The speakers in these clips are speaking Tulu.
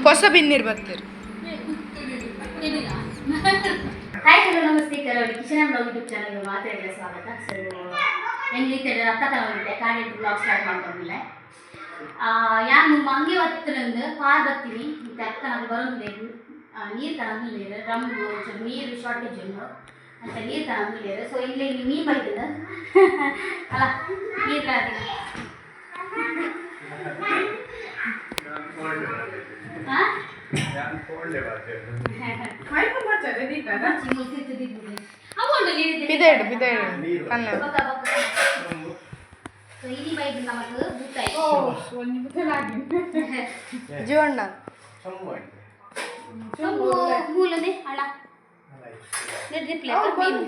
ಹೊಸ ಬಿನ್ನೀರು ಬರ್ತೀರಿ. Hi, hello, namaste. ಕರಾವಳಿ ಕಿಶನ್ ಬ್ಲಾಗ್ ಯೂಟ್ಯೂಬ್ ಚಾನಲ್ ಮಾತಾಡಿದ ಸ್ವಾಗತ. ಸೊ ಎಂಗ್ಲಿತ್ತೆ ರತ್ತ ತಗೊಂಡಿದ್ದೆ ಕಾಡಿಟ್ಟು ಬ್ಲಾಗ್ ಸ್ಟಾರ್ಟ್ ಮಾಡ್ಕೊಂಡಿಲ್ಲ. ಯಾನು ಮಂಗೆ ಒತ್ತರಂದು ಪಾರ್ ಬತ್ತೀನಿ. ಮತ್ತೆ ಅಕ್ಕ ನಮ್ಗೆ ಬರೋದು ನೀರು ತಗೊಂಡಿಲ್ಲ. ರಮ್ದು ಒಂಚೂರು ನೀರು ಶಾರ್ಟೇಜ್ ಉಂಟು ಅಂತ ನೀರು ತಗೊಂಡಿಲ್ಲ. ಸೊ ಇಲ್ಲಿ ಇಲ್ಲಿ ಮೀನು ಬೈತದ ಅಲ್ಲ, ನೀರು ತಗೊಂಡಿಲ್ಲ. ಹಾಂ, ಬಿದೇಡು ಬಿದೇಡು ಕಣ್ಣ. ಇನಿ ಬೈದು ನಮಕ್ ಬೂತಾಯಿ. ಜೀವಣ್ಣ. ಮೂಲನೆ ಅಣ್ಣ ನೆಡ್ದಿಪ್ಲೆ ಮೀನು.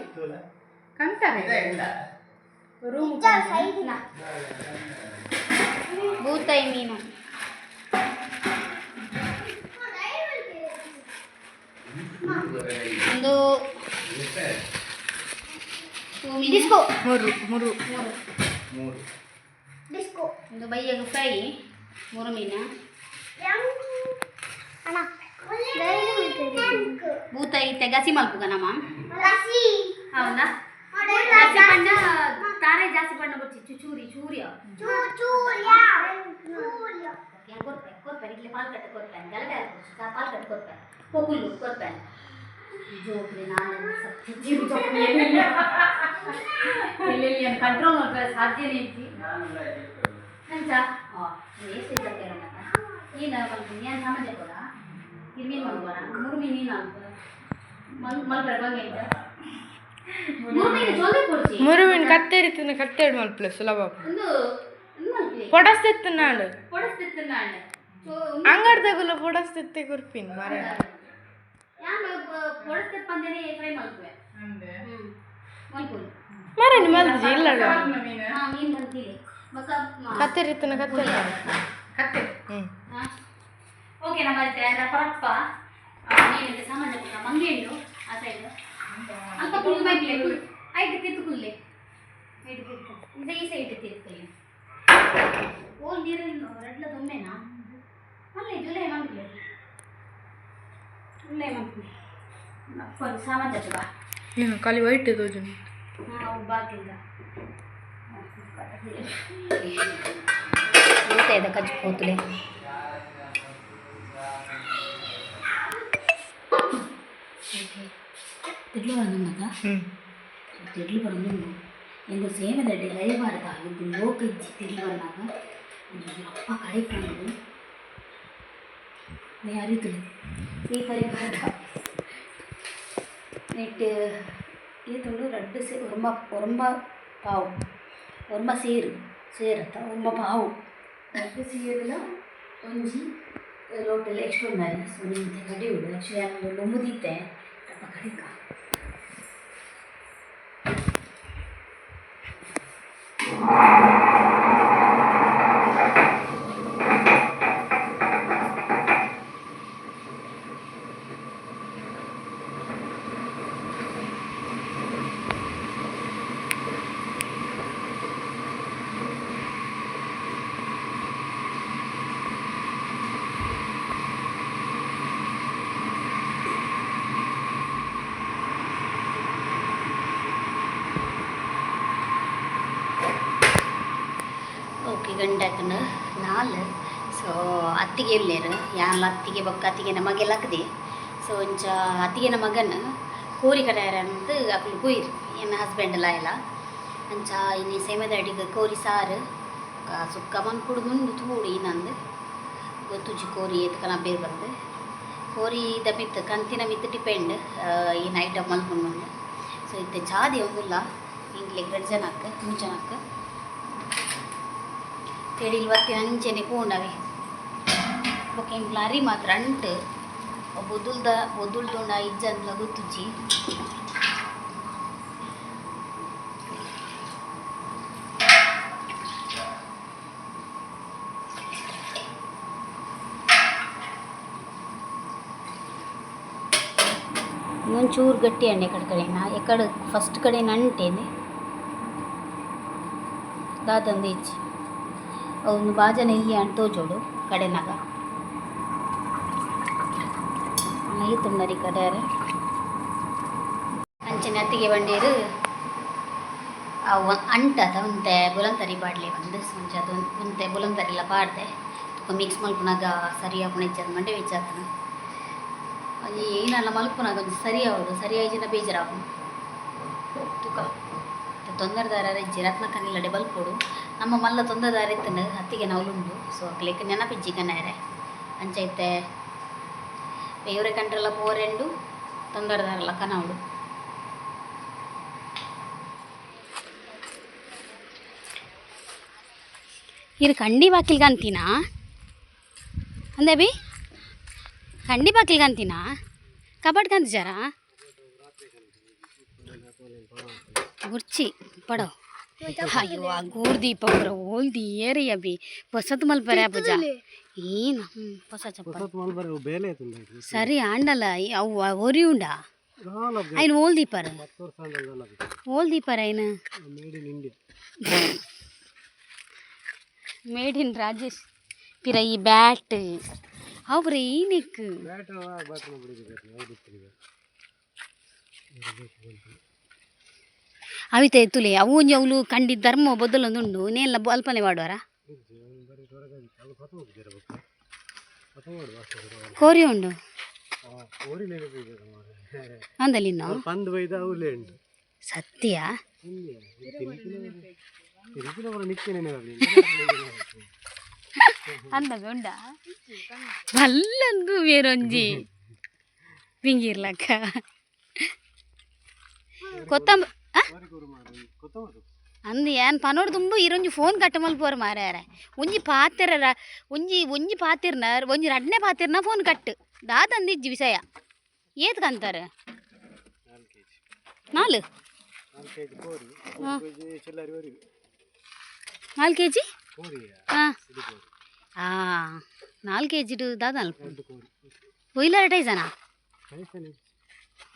ಬೂತಾಯಿ ಮೀನು. ಒಂದು ಡಿಸ್ಕೋ. ಮೂರು ಮೂರು. ಮೂರು. ಒಂದು ಬೈಯಗ ಫ್ರೈ ಮೂರು ಮೀನು. ಬೂತಾಯಿ ಇತ್ತೆ ಗಸಿ ಮಲ್ಪುಗ ನಮ್ಮ. ಹೌದಾ? ಜಾಸ್ತಿ ಬಣ್ಣ ತಾರೆ, ಜಾಸ್ತಿ ಬಣ್ಣ ಬಚ್ಚಿ ಚೂರಿ ಚೂರಿ. ಕೊರ್ಪೆ ಕೊರ್ಪೆ ಇಡ್ಲಿ ಪಾಲ್ ಕಟ್ಟೆ ಕೊರ್ಪೆ, ಗಲಭೆ ಪಾಲ್ ಕಟ್ಟೆ ಕೊರ್ಪೆ, ಪೊಗುಲು ಕೊರ್ಪೆ. ಜೋಕ್ಲೆ ನಾನು ಸತ್ಯ ಜೀವ ಜೋಕ್ಲೆ ಎಲ್ಲೆಲ್ಲಿ ಕಂಟ್ರೋಲ್ ಮಾಡ್ತಾರೆ ಸಾಧ್ಯನೇ ಇಜ್ಜಿ ಅಂಚ. ಎಷ್ಟು ಇದ್ದಾರೆ ಮತ್ತ ನೀನು ಮಲ್ಪು. ಏನು ಸಮಾಜ ಕೊಡ ಇರ್ಮೀನು ಮಲ್ಪರ ಮೂರು ಮೀನು ನೀನು ಮಲ್ ಮಲ್ಪರ ಬಂಗೆ ಇದ್ದ ಮೂರು ಮೀನು ಜೋಲೆ ಕೊಡ್ಸಿ. ಮೂರು ಮೀನು ಕತ್ತೆರಿತಿನ ಕತ್ತೆಡು ಮಲ್ಪಲೆ ಸುಲಭ. ಒಂದು ಮಲ್ಪಲೆ. ಪೊಡಸ್ತಿತ್ತು ನಾಡು. ಕೊಡಿಸ್ತಿತ್ತು ನಾನು. ಅಂಗಡ್ದಾಗುಲ ಪೊಡಸ್ತಿತ್ತೆ ಕುರ್ಪಿನ್ ಮರ. ಯಾನ್ ಕೊಡಿಸ್ತಿತ್ತು ಪಂದೇನೆ ಫ್ರೈ ಮಲ್ಪುವೆ. ಮಲ್ಪುವೆ. ಮರನಿ ಮಲ್ಜಿ ಇಲ್ಲ. ಹಾ, ಮೀನು ಬಂತಿಲ್ಲ ಬೊಕ್ಕ. ಕತ್ತೆರಿತಿನ ಕತ್ತೆಡು. ಹ್ಮ್. ಓಕೆ, ನಮ್ಮ ಪರಪ್ಪ ಮೀನಿಗೆ ಸಾಮಾನ್ಯ ಪುಟ್ಟ ಮಂಗೇಂಡು ಆ ಸೈಡ್ ಅಲ್ಪ ಕುಲ್ಲು ಮೈಪ್ಲೆ ಐಟ್ ತಿತ್ತು ಕುಲ್ಲೆ ಐಟ್ ತಿತ್ತು ಇದು ಈ ಸೈಡ್ ತಿತ್ತು. ಓಲ್ ನೀರು ರಡ್ಲ ದೊಮ್ಮೆನಾ ಮಲ್ಲೆ ಜುಲೈ ಮನ್ಪುಲೆ ಉಲ್ಲೈ ಮನ್ಪುಲೆ ಅಪ್ಪ ಸಾಮಾನ್ಯ ಬಾ. ಹ್ಮ್, ಖಾಲಿ ವೈಟ್ ತೋಜುನು. ನಾವು ಬಾಕಿಲ್ಲ ಊಟ ಕಜ್ಜಿ ಹೋತಲೆ. ತಿಡ್ಲು ಬಂದಾಗ. ಹ್ಮ್. ತಿಡ್ಲು ಬಂದು ಎಂಗು ಸೇಮದಡ್ಡಿ ಲಯಬಾರ್ದ ಎಂಗು ಲೋಕ ಇಜ್ಜಿ. ತಿಡ್ಲು ಬಂದಾಗ ಒಂಜಿ ಅಪ್ಪ ಕಡೆ ನೇ ಅರಿತುಲೆ ಈ ಪರಿಬಾರ್ದ ನೆಟ್ ಈತುಂಡು ರಡ್ಡು ಸೇ ಒರ್ಂಬ ಒರ್ಂಬ ಪಾವು ಒರ್ಂಬ ಸೇರು ಸೇರತ್ತ ಒರ್ಂಬ ಪಾವು ರಡ್ಡು ಸೇರುಲ ಒಂಜಿ ಲೋಟೆಲ್ಲ ಎಕ್ಸ್ಟ್ರಾ ಉಂಡಾರೆ. ಸೊ ನಿಂತೆ ಕಡಿ ಉಂಡು. ಆ್ಯಕ್ಚುಲಿ ನಾನು ಲೊಂಬುದಿತ್ತೆ ಅಪ್ಪ ಕಡಿಕ. ಓಕೆ, ಗಂಡಾಕನ ನಾಲ್. ಸೊ ಅತ್ತಿಗೆ ಇಲ್ಲೇರು ಯಾನ್ಲ ಅತ್ತಿಗೆ ಬೊಕ್ಕ ಅತ್ತಿಗೆನ ಮಗೆ ಲಕ್ದೆ. ಸೊ ಒಂಚ ಅತ್ತಿಗೆನ ಮಗನ್ ಕೋರಿ ಕಡೆಯಾರ ಅಂತ ಅಕುಲು ಪೋಯಿರ್ ಎನ್ನ ಹಸ್ಬೆಂಡ್ ಎಲ್ಲ ಎಲ್ಲ. ಅಂಚ ಇನಿ ಸೇಮೆದ ಅಡಿಗೆ ಕೋರಿ ಸಾರು ಸುಕ್ಕ ಮನ್ಪುಡು ಮುಂಡು ತೂಡು ಇನ್ನಂದು ಗೊತ್ತುಜಿ. ಕೋರಿ ಏತ್ಕನ ಬೇರ್ ಬಂದು ಕೋರಿ ದ ಮಿತ್ತು ಕಂತಿನ ಮಿತ್ತು ಡಿಪೆಂಡ್ ಏನು ಐಟಮ್ ಮಲ್ಪುಂಡು. ಸೊ ಇತ್ತೆ ಚಾದಿ ಒಂದುಲ್ಲ ಇಂಗ್ಲಿಗೆ ಎರಡು ಜನಕ್ಕೆ ಮೂರು ಜನಕ್ಕೆ ತೆಡಿಲ್ ಬತ್ತಿನ ಅಂಚೆನೆ ಪೋಂಡವೆ. ಬೊಕ ಎಂಕ್ಲ ಅರಿ ಮಾತ್ರ ಅಂಟು ಬೊದುಲ್ದ ಬೊದುಲ್ದುಂಡ ಇಜ್ಜಂದ್ಲ ಗೊತ್ತುಜ್ಜಿ. ಒಂಚೂರು ಗಟ್ಟಿ ಎಣ್ಣೆ ಕಡೆ ಕಡೆನ ಎಕಡೆ ಫಸ್ಟ್ ಕಡೆ ನಂಟೇನೆ ದಾದಂದು ಇಚ್ಚಿ ಅವನು ಬಾಜನ ಇಲ್ಲಿ ಅಂಟು ತೋಜೋಡು ಕಡೆನಾಗ ಈ ಕಡೆ ಅಂಚನೆ ಅತ್ತಿಗೆ ಬಂಡೀರು ಅವು ಅಂಟದ ಒಂತೆ ಬುಲಂತರಿ ಬಾಡ್ಲಿ ಒಂದು ಒಂಚ ಅದು ಒಂತೆ ಬುಲಂತರಿಲ್ಲ ಪಾಡ್ದೆ ತುಕ ಮಿಕ್ಸ್ ಮಲ್ಪುನಾಗ ಸರಿ ಆಪುನ ಇಚ್ಚದ ಮಂಡೆ ವಿಚಾತನ ಒಂಜಿ ಏನಲ್ಲ ಮಲ್ಪುನಾಗ ಒಂಜಿ ಸರಿ ಆವಡು ಸರಿ ಆಯ್ಜಿನ ಬೇಜಾರಾಪುನು ತುಕ ತೊಂದರೆದಾರ ಇಜ್ಜಿ ರತ್ನಕನಿಲ್ಲಡೆ ಬಲ್ಪೊಡು ನಮ್ಮ ಮಲ್ಲ ತೊಂದರೆದಾರ ಇತ್ತಂಡು ಅತ್ತಿಗೆ ನವಲುಂಡು ಸೊ ಅಕ್ಲೆಕ್ ನೆನಪಿಜ್ಜಿ ಕಣ್ಣಾರೆ ಅಂಚೈತೆ ಬೇವ್ರೆ ಕಂಡ್ರೆಲ್ಲ ಪೋರೆಂಡು ತೊಂದರೆದಾರಲ್ಲ ಕನವಡು ಇದು ಕಂಡಿ ಬಾಕಿಲ್ಗೆ ಅಂತೀನಾ ಅಂದೆ ಬಿ ಕಂಡಿ ಬಾಕಿಲ್ಗೆ ಅಂತೀನಾ ಕಬಡ್ ಕಂತಿಜಾರ ಗುರ್ಚಿ ಪಡೋ ಅಯ್ಯೋ ಆ ಗೂರ್ದೀಪ ಪೂರ ಓಲ್ದಿ ಏರಿ ಅಭಿ ಹೊಸತ್ ಮಲ್ಪರೆ ಪೂಜಾ ಏನು ಹೊಸ ಚಪ್ಪಲ್ ಸರಿ ಆಂಡಲ್ಲ ಅವು ಒರಿ ಉಂಡಾ ಐನ್ ಓಲ್ ದೀಪರ್ ಓಲ್ ದೀಪರ್ ಐನ್ ಮೇಡ್ ಇನ್ ರಾಜೇಶ್ ಪಿರ ಈ ಬ್ಯಾಟ್ ಅವ್ರ ಏನಿಕ್ ಅವಿತ ತುಲೆ ಅವು ಒಂಜಿ ಅವ್ಲು ಕಂಡಿ ಧರ್ಮ ಬದಲೊಂದುಂಡು ನೇಲ್ಲ ಅಲ್ಪನೆ ಮಾಡುವಾರ ಕೋರಿ ಉಂಡು ಅಂದಲಿನ್ನು ಸತ್ಯ ಅಂದಾಗ ಉಂಡ ಬಲ್ಲಂದು ಬೇರೊಂಜಿ ಪಿಂಗಿರ್ಲಕ್ಕ ಕೊತ್ತಂಬ ಅಂದು ಏನ್ ಪನೋಡು ತುಂಬ ಇರೊಂಜಿ ಫೋನ್ ಕಟ್ಟ ಮಲ್ಪೋರು ಮಾರ್ಯಾರ ಒಂಜಿ ಪಾತೆರ ಒಂಜಿ ಒಂಜಿ ಪಾತಿರ್ನ ಒಂಜಿ ರಡ್ನೆ ಪಾತಿರ್ನ ಫೋನ್ ಕಟ್ಟು ದಾದಂದಿಜ್ಜಿ ವಿಷಯ ಏತ್ಕಂತಾರೆ ನಾಲು ನಾಲ್ಕು ಕೆ ಜಿ ಹಾಂ ಹಾಂ ನಾಲ್ಕು ಕೆ ಜಿಡು ದಾದ ಅಲ್ಪ ಬೊಯ್ಲರ್ ಟೈಸನಾ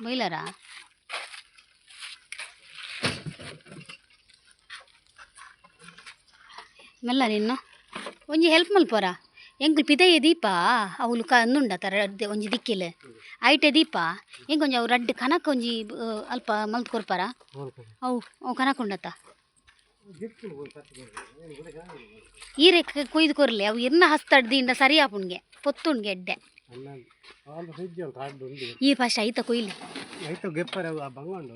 ಬೊಯ್ಲರಾ ಮೆಲ್ಲ ನಿನ್ನು ಒಂಜಿ ಹೆಲ್ಪ್ ಮಲ್ಪೋರ ಎಂಕುಲು ಪಿದಯ ದೀಪ ಅವ್ಲು ಕಂದುಂಡ ತರ ಒಂಜಿ ದಿಕ್ಕಿಲ್ ಐಟೆ ದೀಪ ಎಂಕೊಂಜಿ ಅವು ರಡ್ಡ್ ಕನಕ್ ಒಂಜಿ ಅಲ್ಪ ಮಲ್ತ್ ಕೊರ್ಪಾರ ಅವು ಅವು ಕನಕ್ ಉಂಡತ್ತ ಈರೆ ಕೊಯ್ದು ಕೊರ್ಲೆ ಅವು ಇರ್ನ ಹಸ್ತಡ್ ದಿಂಡ ಸರಿ ಆಪುಣ್ಗೆ ಪೊತ್ತುಣ್ಗೆ ಎಡ್ಡೆ ಈ ಫಸ್ಟ್ ಐತ ಕೊಯ್ಲಿ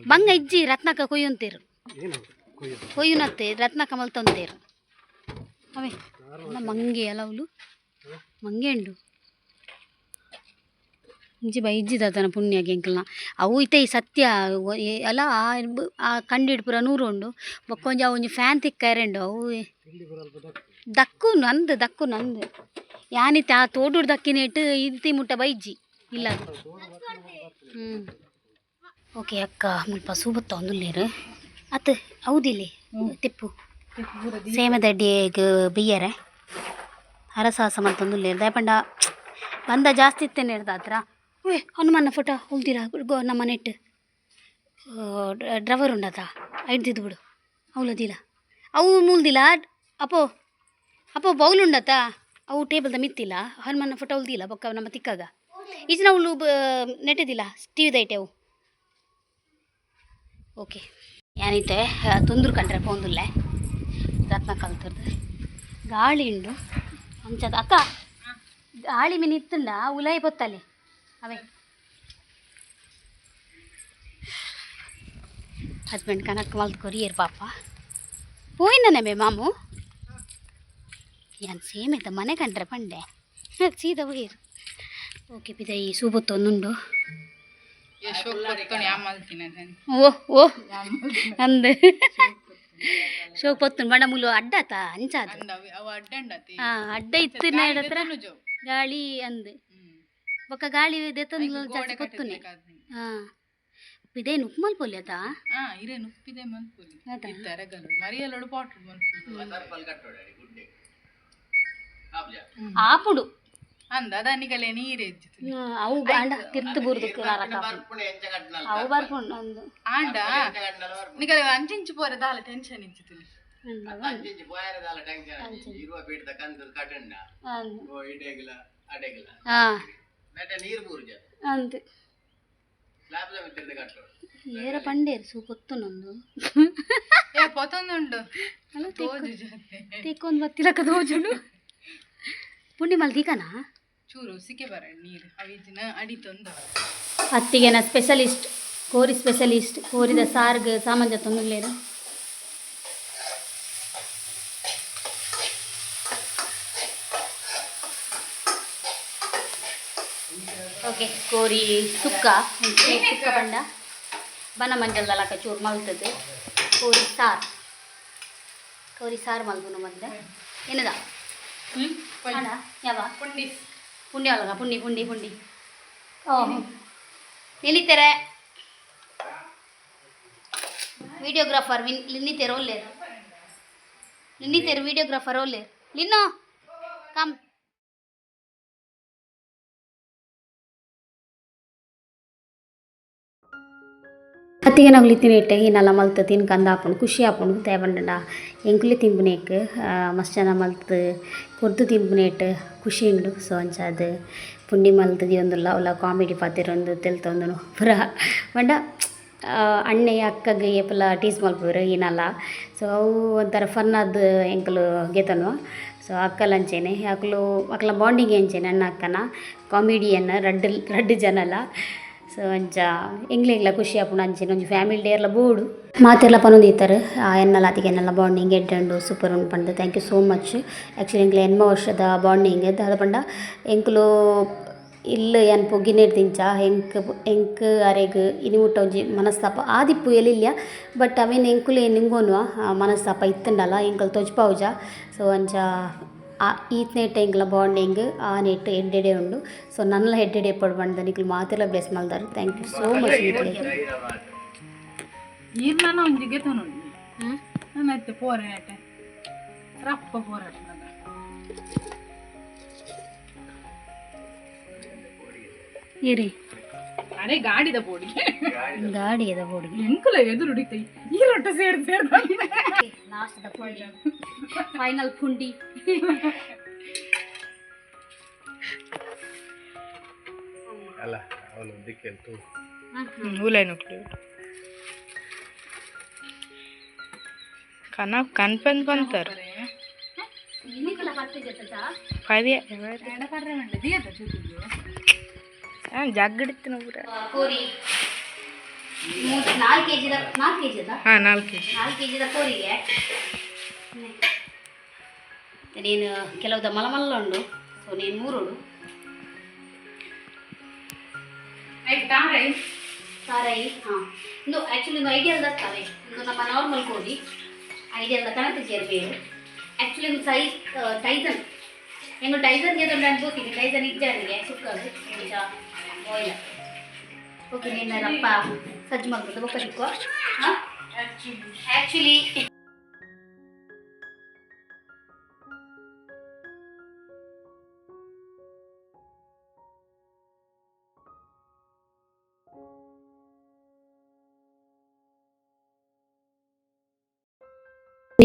ಬಂಗ ಇಜ್ಜಿ ರತ್ನಕ ಕೊಯ್ಯೊಂತೇರು ಕೊಯ್ಯುನತ್ತೆ ರತ್ನಕ ಮಲ್ತೊಂತೇರು ಅವೇ ಅಲ್ಲ ಮಂಗೆ ಅಲ್ಲ ಅವಳು ಮಂಗೆ ಉಂಡು ಇಂಚಿ ಬೈಜ್ಜಿ ದಾತನ ಪುಣ್ಯ ಎಂಕಲ್ನ ಅವು ಇತ್ತೆ ಈ ಸತ್ಯ ಅಲ್ಲ ಆ ಕಂಡಿಡ್ ಪೂರ ನೂರು ಉಂಡು ಬೊಕ್ಕ ಒಂಜಿ ಅವು ಒಂಜಿ ಫ್ಯಾನ್ ತಿಕ್ಕರೆಂಡು ಅವು ದಕ್ಕು ನಂದು ದಕ್ಕು ನಂದು ಯಾನಿತ್ತೆ ಆ ತೋಟುಡು ದಕ್ಕಿನೇಟ್ ಇತ್ತಿ ಮುಟ್ಟ ಬೈಜ್ಜಿ ಇಲ್ಲ ಹ್ಞೂ ಓಕೆ ಅಕ್ಕ ಮುಲ್ಪ ಸೂಬತ್ತ ಒಂದುಲ್ಲೇರು ಅತ್ ಹೌದಿಲ್ಲಿ ತಿಪ್ಪು ಸೇಮದಡ್ಡಿಗ್ ಬಿಯ್ಯರೆ ಅರಸಾಸ ಮಂತೊಂದುಲ್ಲೇರು ದಾಯಪಂಡ ಬಂದ ಜಾಸ್ತಿ ಇತ್ತೇನೆ ಹತ್ರ ಓಯ್ ಹನುಮನ್ನ ಫೋಟೋ ಹೊಲ್ದಿರ ಗೋ ನಮ್ಮ ನೆಟ್ ಡ್ರೈವರ್ ಉಂಡತ ಐಡ್ದಿದ್ದು ಬಿಡು ಅವಲದಿಲ್ಲ ಅವು ಮೂಲ್ದಿಲ್ಲ ಅಪ್ಪೋ ಅಪ್ಪೋ ಬೌಲ್ ಉಂಡತ ಅವು ಟೇಬಲ್ದ ಮಿತ್ತಿಲ್ಲ ಹನುಮನ್ನ ಫೋಟೋ ಹೊಲ್ದಿಲ್ಲ ಬೊಕ್ಕ ನಮ್ಮ ತಿಕ್ಕಾಗ ಈಚಿನ ಅವಳು ನೆಟ್ಟಿದಿಲ್ಲ ಟಿ ಐಟೆ ಅವು ಓಕೆ ಯಾನಿತ್ತೆ ತೊಂದ್ರೆ ಕಂಡ್ರೆ ಪೋಂದುಲ್ಲೆ ರತ್ನ ಕಲ್ತಿರ್ದು ಗಾಳಿ ಉಂಡು ಅಂಚದ ಅಕ್ಕ ಗಾಳಿ ಮೀನು ಇತ್ತಂಡ ಉಲಾಯಿ ಪೊತ್ತಲೆ ಅವೇ ಹಸ್ಬೆಂಡ್ ಕನಕ್ ಮಲ್ತ್ ಕೊರಿಯರ್ ಪಾಪ ಪೋಯಿನ ಬೇ ಮಾಮು ಯಾನ್ ಸೇಮ್ ಐತ ಮನೆ ಕಂಡ್ರೆ ಪಂಡೆ ಸೀದಾ ಹೋಯಿರು ಓಕೆ ಪಿದ ಈ ಸೂಬತ್ತು ಒಂದುಂಡು ಓ ಓ ಅಂದು ಶೋಕ್ ಪೊತ್ತುಂಡು ಬಣ್ಣ ಮುಲು ಅಡ್ಡಾತ ಅಂಚಾದ ಅಡ್ಡ ಇತ್ತು ಹತ್ರ ಗಾಳಿ ಅಂದು ಬೊಕ್ಕ ಗಾಳಿ ದೆತ್ತೊಂದು ಜಾಸ್ತಿ ಪೊತ್ತುನೆ ಹಾಂ ಇದೇನು ಉಪ್ಪು ಮಲ್ಪೊಲಿ ಅತ ಆಪುಡು ಅಂದ ಅದ ನಿಗಲೆ ನೀರು ಎಜ್ಜಿತು ಅವು ಅಂಡ ತಿರ್ತು ಬೂರ್ದಕ್ಕೆ ವಾರಕ ಅವು ಬರ್ಪುಂಡು ಅಂದು. ಆಂಡ ನಿಗಲೆ ಅಂಚಿಂಚು ಪೋರೆ ದಾಲ ಟೆನ್ಷನ್ ಇಜ್ಜಿತು. ಅಂದು ಏರ ಪಂಡೇರು ಸೂ ಪೊತ್ತುನೊಂದು. ಏ ಪೊತ್ತೊಂದುಂಡು. ತೆಕ್ಕೊಂದು ಬತ್ತಿಲಕ್ಕ ತೋಜುಂಡು. ಪುಂಡಿ ಮಲ್ದಿಕನಾ? ಚೂರು ಸಿಕ್ಕೆ ಬರ ನೀರು ಅವಿಜಿನ ಅಡಿ ತೊಂದ. ಅತ್ತಿಗೆನ ಸ್ಪೆಷಲಿಸ್ಟ್ ಕೋರಿ ಸ್ಪೆಷಲಿಸ್ಟ್ ಕೋರಿದ ಸಾರ್ಗ್ ಸಾಮಾನ್ಯ ತೊಂದುಲ್ಲೇರು. ಓಕೆ ಕೋರಿ ಸುಕ್ಕ ಸುಕ್ಕ ಬಂಡ ಬನ ಮಂಜಲ್ದಲಕ ಚೂರು ಮಲ್ತದೆ ಕೋರಿ ಸಾರು. ಕೋರಿ ಸಾರು ಮಲ್ಪುನು ಬಂದ ಏನದ? ಅಣ್ಣ ಯಾವ? ಪುಂಡಿ. ಪುಂಡಿ ಅಲ್ಲ ಪುಂಡಿ ಪುಂಡಿ ಪುಂಡಿ. ಓ ನಿಲ್ಲಿತಾರೆ ವಿಡಿಯೋಗ್ರಾಫರ್ ವಿನ್ ಲಿನ್ನಿತೇರು ಒಲ್ಲೇರು ಲಿನ್ನಿತೇರು ವಿಡಿಯೋಗ್ರಾಫರ್ ಒಲ್ಲೇರು ಲಿನ್ನೋ ಕಮ್. ಅತ್ತಿಗೆ ನಾವ್ ಇತ್ತಿನ ಇನ್ನೆಲ್ಲ ಮಲ್ತು ತಿನ್ಕಂದು ಆಪುಂಡು ಖುಷಿ ಆಪುಂಡು ದಾಯೆ ಎಂಕುಲೆ ತಿನ್ಪುನೇಕ್ ಮಸ್ತ್ ಜನ ಮಲ್ತ್ ಕೊರ್ದು ತಿನ್ಪುನೇಟ್ ಖುಷಿ ಉಂಡು. ಸೊ ಅಂಚಾದ್ ಪುಂಡಿ ಮಲ್ತ್ ದೀವೊಂದುಲ್ಲ ಅವ್ಲ ಕಾಮಿಡಿ ಪಾತೆರೊಂದು ತೆಲ್ತೊಂದುನು ಪೂರ ಪಂಡ ಅಣ್ಣೆ ಅಕ್ಕಗ್ ಏಪಲ ಟೀಸ್ ಮಲ್ಪುವೆರ್ ಇನಲ. ಸೊ ಅವು ಒಂಥರ ಫನ್ ಆದ್ ಎಂಕುಲು ಗೆತೊನುವ. ಸೊ ಅಕ್ಕಲ ಅಂಚೆನೆ ಅಕುಲು ಅಕ್ಲ ಬಾಂಡಿಂಗ್ ಅಂಚೆನೆ ಅಣ್ಣ ಅಕ್ಕನ ಕಾಮಿಡಿಯನ್ ರಡ್ಡ್ ರಡ್ಡ್ ಜನಲ. ಸೊ ಅಂಚ ಎಂಕ್ಲೆಗ್ಲ ಖುಷಿ ಆಪುಂಡು ಅಂಚೆನೆ ಒಂಜಿ ಫ್ಯಾಮಿಲಿ ಡೇರ್ಲ ಬೋಡು ಮಾತೆರ್ಲ ಪನೊಂದಿತ್ತೆರ್ ಎನ್ನಲ ಅತಿಗೆ ಎನ್ನಲ ಬಾಂಡಿಂಗ್ ಎಡ್ಡೆ ಉಂಡು ಸೂಪರ್ ಉಂಡು ಪಂದ್. Thank you so much. Actually ಎಂಕ್ಲೆ ಎನ್ಮ ವರ್ಷದ ಬಾಂಡಿಂಗ್ ದಾದ ಪಂಡ ಎಂಕುಲು ಇಲ್ಲ್ ಯಾನ್ ಪೊಗ್ಗಿನೆಡ್ದಿಂಚ ಎಂಕ್ ಎಂಕ್ ಅರೆಗ್ ಇನಿ ಮುಟ್ಟ ಒಂಜಿ ಮನಸ್ತಾಪ ಆದಿಪ್ಪು ಎಲ್ಲಿಲ್ಲ ಬಟ್ ಅವೆನ್ ಎಂಕುಲೆ ನಿಂಗೊನುವ ಮನಸ್ತಾಪ ಇತ್ತುಂಡಲ ಎಂಕುಲು ತೋಜ್ಪಾವುಜ. ಸೊ ಅಂಚ ಈತ್ನೇಟ ಎಂಕ್ಲ ಬಾಂಡಿಂಗ್ ಆ ನೆಟ್ ಎಡ್ಡೆಡೆ ಉಂಡು. ಸೊ ನನಲ ಎಡ್ಡೆಡೆ ಎಪ್ಪೊಡು ಪಂದ್ ನಿಕುಲು ಮಾತೆರ್ಲ bless ಮಲ್ದರ್. Thank you so much ನಿಕ್ಲೆಗ್. ನೀರು ನಾನು ಒಂಜಿ ಗೆತೊನುಂಡು ನಾನು ಅತ್ತೆ ಪೋರೆ ಆಟೆ ರಪ್ಪ ಪೋರಾಟ. ಇರಿ. ಅರೆ ಗಾಡಿದ ಪೋಡಿ. ಗಾಡಿದ ಪೋಡಿ. ಎಂಕುಲ ಎದುರು ಹಿಡಿತೈ ಈ ರೊಟ್ಟ ಸೇರ್ ಸೇರ್. ಲಾಸ್ಟ್ the ಪುಂಡಿ ಫೈನಲ್ ಪುಂಡಿ. ಅಲ್ಲ ಅವನು ದಿಕ್ಕೆಂತು. ಊಲೈನಕ್ಲು ಕನ ಕನ್ಪನ್ ಪಂತರ್. ಪರ್ಯ ಜಗ್ಗಡಿತ್ತಿನ ಪೂರ. ಕೋರಿ 4 ಕೆಜಿದ 4 ಕೆಜಿದ. ಹಾಂ 4 ಕೆಜಿ. 4 ಕೆಜಿದ ಕೋರಿಗೆ ನೀನು ಕೆಲವುದ ಮಲಮಲ್ಲ ಉಂಡು. ಸೊ ನೀನು ಮೂರುಡು ತಾರೈ. ಹಾಂ ಇಂದು ಆ್ಯಕ್ಚುಲಿ ಒಂದು ಐಡಿಯಲ್ ದತ್ತಾವೆ. ಇಂದು ನಮ್ಮ ನಾರ್ಮಲ್ ಕೋರಿ ಐಡಿಯಲ್ದ ಕಣತೆ ಸೇರ್ಬೇರು. ಆ್ಯಕ್ಚುಲಿ ಒಂದು ಸೈಜ್ ಟೈಸನ್ ಎಂಗು ಟೈಸನ್ಗೆ ದೊಡ್ಡ ಅನ್ಕೋತೀನಿ. ಟೈಸನ್ ಇಜ್ಜಾರಿಗೆ ಸುಕ್ಕದು ನಿಜ ಬಾಯ್ಲ. ಓಕೆ ನೀನು ರಪ್ಪ ಸಜ್ಜು ಮಾಡ್ಬೋದು ಬೊಕ್ಕ ಸಿಕ್ಕುವ. ಹಾಂ ಆ್ಯಕ್ಚುಲಿ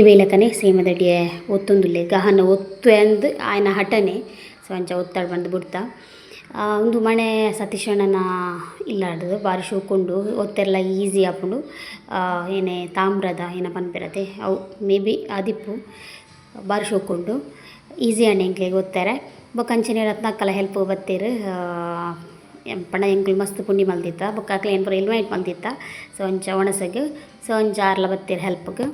ವೇಲಕನೆ ಸೇಮದಡಿಯ ಒತ್ತೊಂದುಲ್ಲೆ ಗಹನ ಒತ್ತು ಅಂದ್ ಆಯನ ಹಠನೆ. ಸೊ ಅಂಚ ಒತ್ತಾಡ್ ಬಂದು ಬುಡ್ತ. ಉಂದು ಮಣೆ ಸತೀಶಣ್ಣನ ಇಲ್ಲಾಡ್ದು ಬಾರಿ ಶೋಕುಂಡು ಒತ್ತೆರ್ಲ ಈಸಿ ಆಪುಂಡು. ಏನೆ ತಾಮ್ರದ ಏನ ಪನ್ಪೆರತೆ ಅವು ಮೇ ಬಿ ಆದಿಪ್ಪು ಬಾರಿ ಶೋಕುಂಡು ಈಸಿ ಆಂಡ್ ಎಂಕ್ಲೆಗ್ ಒತ್ತೆರೆ. ಬೊಕ್ಕ ಅಂಚನೆ ರತ್ನಕ್ಕಲ ಹೆಲ್ಪ್ ಬತ್ತೆರ್. ಪಂಡ ಎಂಕುಲು ಮಸ್ತ್ ಪುಂಡಿ ಮಲ್ದಿತ್ತ ಬೊಕ್ಕ ಅಕ್ಲೆ ಏನ್ ಪೂರ ಇನ್ವೈಟ್ ಮಲ್ದಿತ್ತ. ಸೊ ಅಂಚ ಒಣಸಗ್ ಸೊ ಅಂಚ ಆರ್ಲ ಬತ್ತೆರ್ ಹೆಲ್ಪ್ಗ್.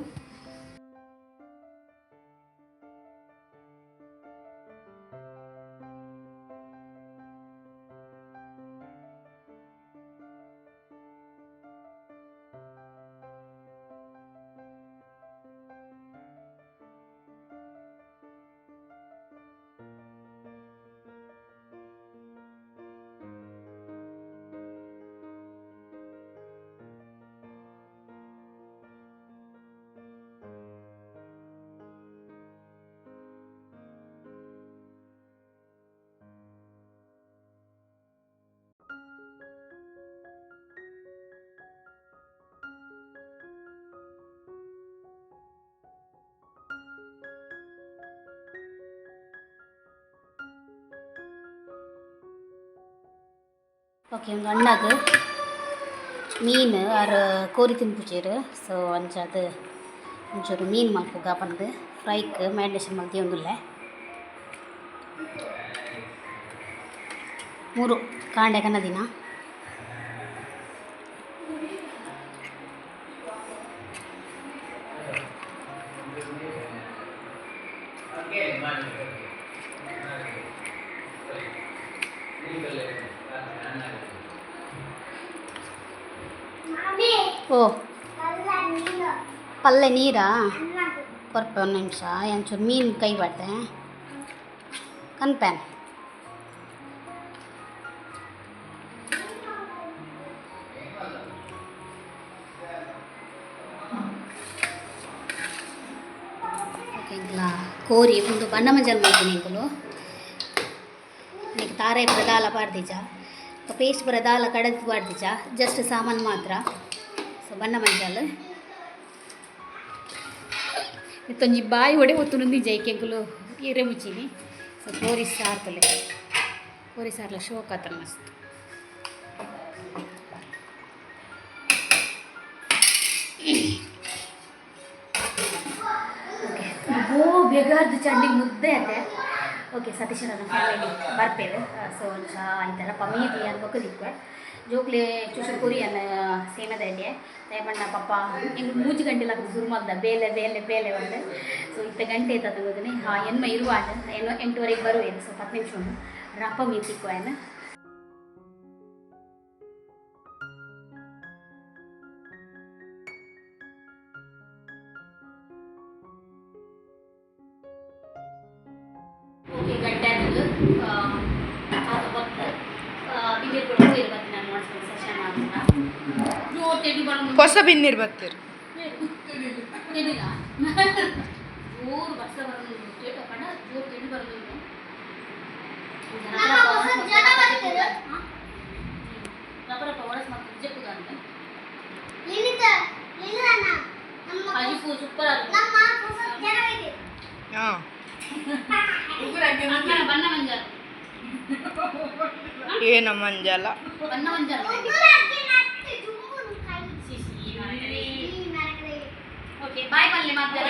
ಓಕೆ ಒಂದು ಅಣ್ಣಗ್ ಮೀನು ಆರ್ ಕೋರಿ ತಿನ್ಪುಜೆರ್. ಸೊ ಅಂಚಾದ್ ಒಂಚೂರು ಮೀನು ಮಲ್ಪುಗ ಪಂದ್ ಫ್ರೈಕ್ ಮ್ಯಾರಿನೇಷನ್ ಮಲ್ತಿಯೊಂದುಲ್ಲೆ. ಮೂರು ಕಾಂಡೆ ಕನ್ನದಿನ. ಓ ಪಲ್ಲೆ ನೀರಾ ಕೊರ್ಪೆ ಒಂದು ನಿಮಿಷ. ಒಂಚೂರು ಮೀನು ಕೈ ಬಾಡ್ದೆ ಕನ್ಪ್ಯಾನ್. ಓಕೆ, ಇಂಕ್ಲ ಕೋರಿ ಉಂದು ಬಣ್ಣ ಮಂಜಲ್ ಮಲ್ತಿನಿ ಎಂಕುಲು. ನೆಕ್ ತಾರಾಯಿ ಪೂರ ದಾಲ ಪಾಡ್ದಿಜ, ಪೇಸ್ಟ್ ಪೂರ ದಾಲ ಕಡದ್ ಪಾಡ್ದಿಜ, ಜಸ್ಟ್ ಸಾಮಾನು ಮಾತ್ರ. ಸೊ ಬಣ್ಣ ಮಂಜಲ್ ಇತ್ತೊಂಜಿ ಬಾಯಿ ಒಡೆ ಒತ್ತುನುಂದಿಜ ಐಕೆ ಎಂಕುಲು ಇರೆ ಮುಚ್ಚಿನಿ. ಸೊ ಕೋರಿ ಸಾರು ತುಲೆ, ಕೋರಿ ಸಾರ್ಲ ಶೋಕ್ ಆತನ ಮಸ್ತ್. ಓ ಬೇಗಾರ್ದು ಚಂಡಿ ಮುದ್ದೆ ಅತ್ತೆ. ಓಕೆ, ಸತೀಶರನ್ನ ಫ್ಯಾಮಿಲಿ ಬರ್ಪೇರು. ಸೊ ಒಂಚ ಐತಲ್ಲ ಪಮೀದಿ ಅನ್ ಬೊಕ್ಕ ದಿಕ್ವೆ ಜೋಕ್ಲೆ ಚೂಚೂರು ಕೊರಿಯನ್ ಸೇಮದ ಐತೆ ದಯಮಣ್ಣ ಪಪ್ಪ ಎಂಕ್ ಮೂಜಿ ಗಂಟೆ ಲಾಗ ಶುರು ಮಲ್ದ ಬೇಲೆ ಬೇಲೆ ಬೇಲೆ ಒಂದು. ಸೊ ಇತ್ತ ಗಂಟೆ ಐತದ ಗೊತ್ತನೆ. ಹಾಂ, ಎನ್ಮ ಇರುವಾಂಡ್ ಎನ್ಮ 8ವರೆಗೆ ಬರುವೇನು. ಸೊ 10 ನಿಮಿಷ ಉಂಡು ರಪ್ಪ ಮೀತಿಕ್ಕು. ಓಕೆ, ಗಂಟೆ ಆದದ್ದು ಬಿಂದಿರು ಕೂಡ ಹೋಗಿ ಬರ್ತೀನಿ ನಾನು ಮಾಡಿಸ್ಕೊಂಡು ಸೆಷನ್ ಮಾಡ್ತಾ ಜೋರು ತೆಡಿ ಬರೋದು. ಹೊಸ ಬಿನ್ನಿರ್ ಬತ್ತೀರಿ. ತೆಡಿಲ ಜೋರು ಬರ್ಸ ಬರೋದು ಪಂಡ ಜೋರು ತೆಡಿ ಬರೋದು. ರಪ್ಪ ರಪ್ಪ ಒಣಸ್ ಮತ್ತು ನಿಜಕ್ಕೂ ಅಂತ ಅಜಿಫು ಸೂಪರ್ ಆಗುತ್ತೆ. ಹಾಂ. ಅಣ್ಣನ ಬಣ್ಣ ಮಂಜಾಲ. ಏನ ಮಂಜಲ? ಬಣ್ಣ ಮಂಜಾಲ. ಓಕೆ, ಬಾಯ್ ಪಲ್ಲೆ ಮಾತಾಡ.